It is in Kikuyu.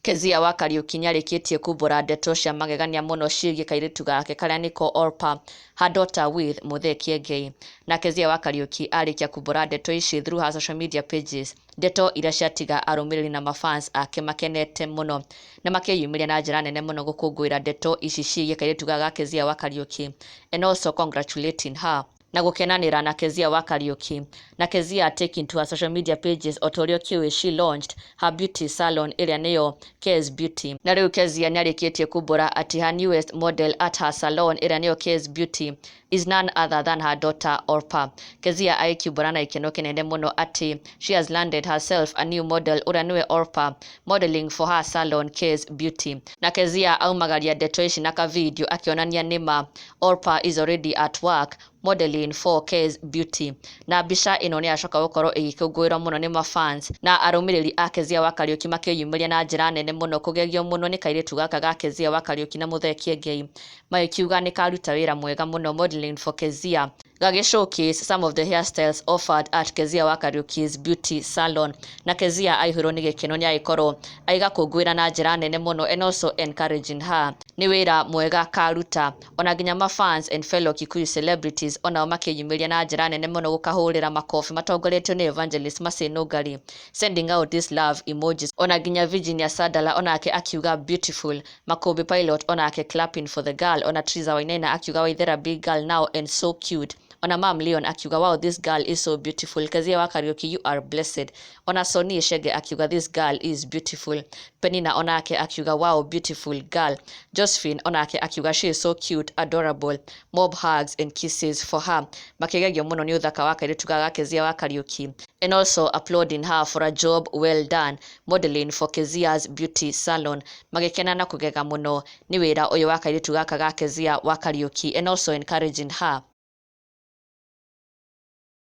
Kezia wa Kariuki nĩarĩkĩtie kumbũra ndeto cia magegania mũno ciĩgiĩ kairĩtu gake karĩa nĩko Orpa, her daughter with Muthee Kiengei. Na Kezia wa Kariuki arĩkia kumbũra ndeto ici through her social media pages, ndeto iria ciatiga arũmĩrĩri na mafans ake makenete mũno na makĩyumĩria na njĩra nene mũno gũkũngũĩra ndeto ici ciĩgiĩ kairĩtu gaka ga Kezia wa Kariuki and also congratulating her na gũkenanĩra na Kezia wa Kariuki. Na Kezia taking to her social media pages, o ta ũrĩa ũkĩũĩ, she launched her beauty salon ĩrĩa nĩyo Kez Beauty. Na rĩu Kezia nĩarĩkĩtie kumbũra atĩ her newest model at her salon ĩrĩa nĩyo Kez Beauty is none other than her daughter Orpa. Kezia agĩkiumbũra na gĩkeno kĩnene mũno atĩ she has landed herself a new model ũrĩa nĩwe Orpa, modeling for her salon Kez Beauty. Na Kezia aumagaria ndeto ici na kavideo akĩonania nĩma Orpa is already at work modeling for Kez Beauty. Na mbica ĩno nĩ yacoka gũkorwo ĩgĩkũngũĩrwo mũno nĩ mafans na arũmĩrĩri a Kezia wa Kariuki, makĩyumĩria na njĩra nene mũno kũgegio mũno nĩ kairĩtu gaka ga Kezia wa Kariuki na Muthee Kiengei, magĩkiuga nĩ karuta wĩra mwega mũno modeling for Kezia, gagĩ showcase some of the hairstyles offered at Kezia wa Kariuki's beauty salon. Na Kezia aihũrwo nĩ gĩkeno nĩ agĩkorwo agĩgakũngũĩra na njĩra nene mũno and also encouraging her nĩ wĩra mwega karuta. Ona nginya mafans and fellow Kikuyu celebrities onao makĩyumĩria na njĩra nene mũno gũkahũrĩra makobi matongoretio nĩ Evangelist Mercy Nungari, sending out this love emojis. Ona nginya Virginia Sadala onake akiuga "Beautiful". Makobi Pilot onake clapping for the girl. Ona Triza Wainaina akiuga, "Waithera, big girl now and so cute." Ona Mam Leon akiuga, "Wow, this girl is so beautiful. Kezia wa Kariuki, you are blessed." Ona Soni Shege akiuga, "This girl is beautiful." Penina onake akiuga, "Wow, beautiful girl." Josephine onake akiuga, "She is so cute, adorable, mob hugs and kisses for her." Makĩgegio mũno nĩ ũthaka wa kairĩtu gaka Kezia wa Kariuki and also applauding her for a job well done modeling for Kezia's beauty salon, magĩkena na kũgega mũno nĩ wĩra ũyũ wa kairĩtu gaka ga Kezia wa Kariuki and also encouraging her.